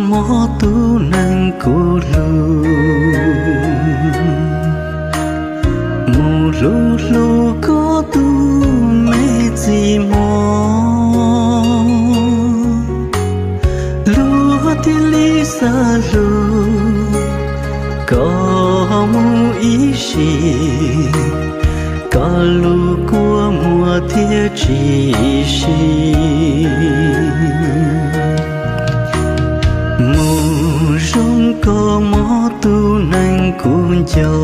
Mob tus neeg kuv hlub, mus hlub hlub koj tus me txiv mog, luag thiaj li xav hlub koj mus ib sim, koj lub kua muag thiaj tsis sib. Mus zoo koj mob tus neeg kuv nco,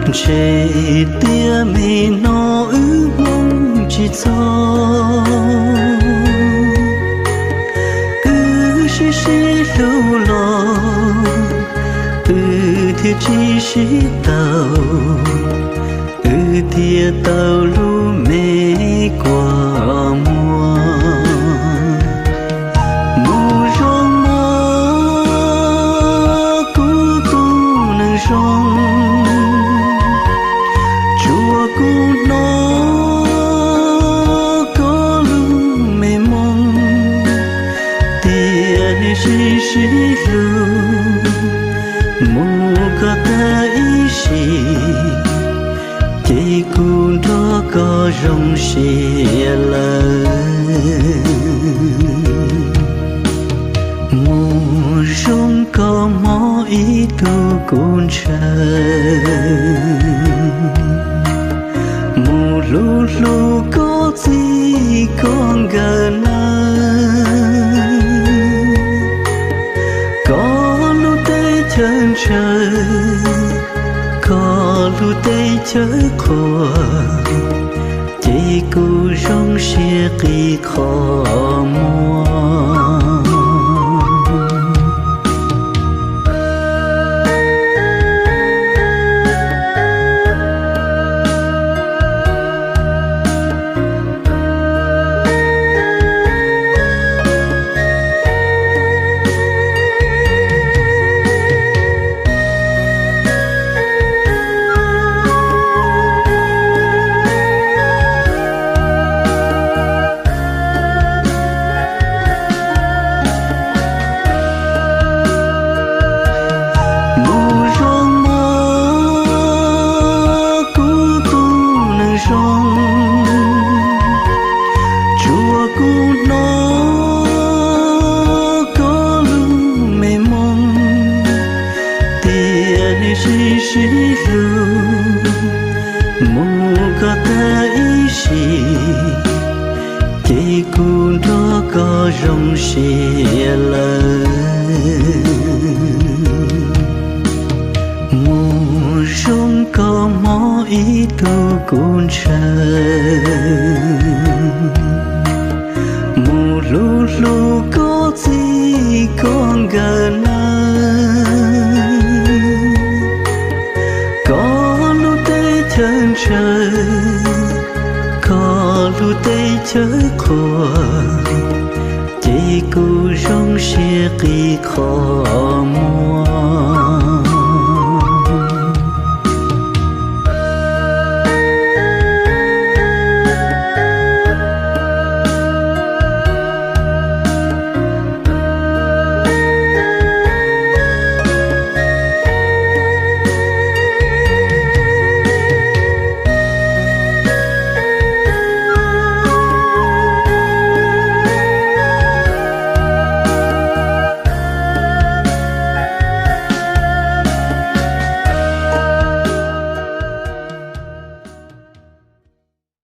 ntshe tias me no wb hmoob tsis txog, wb sib sib hlub los wb thiaj tsis sib tau, wb thiaj tau lub me kua muag. Mus zoo mog kuv tus neeg zoo, tsuas kuv hnov koj lub me moo, tias nej sib sib hlub, mus koj tag ib sim, ces kuv nrog koj zoo siab lawm. Mus zoo koj mob ib tug kuv ntshaw, mus hlub hlub koj txij koj nkawm na, koj lub teb chaws ntshaw, koj lub teb chaws qhuas, ces kuv zoo siab qi qhov muag. Mus zoo mog kuv tus neeg zoo, tsuas kuv hnov koj lub me moo, tias nej sib sib hlub, mus koj tag ib sim, ces kuv nrog koj zoo siab lawm. Mus zoo koj mob ib tug kuv ntshaw, mus hlub hlub koj txij koj nkawm na, koj lub teb chaws ntshaw, koj lub teb chaws qhuas, ces kuv zoo siab qi qhov muag.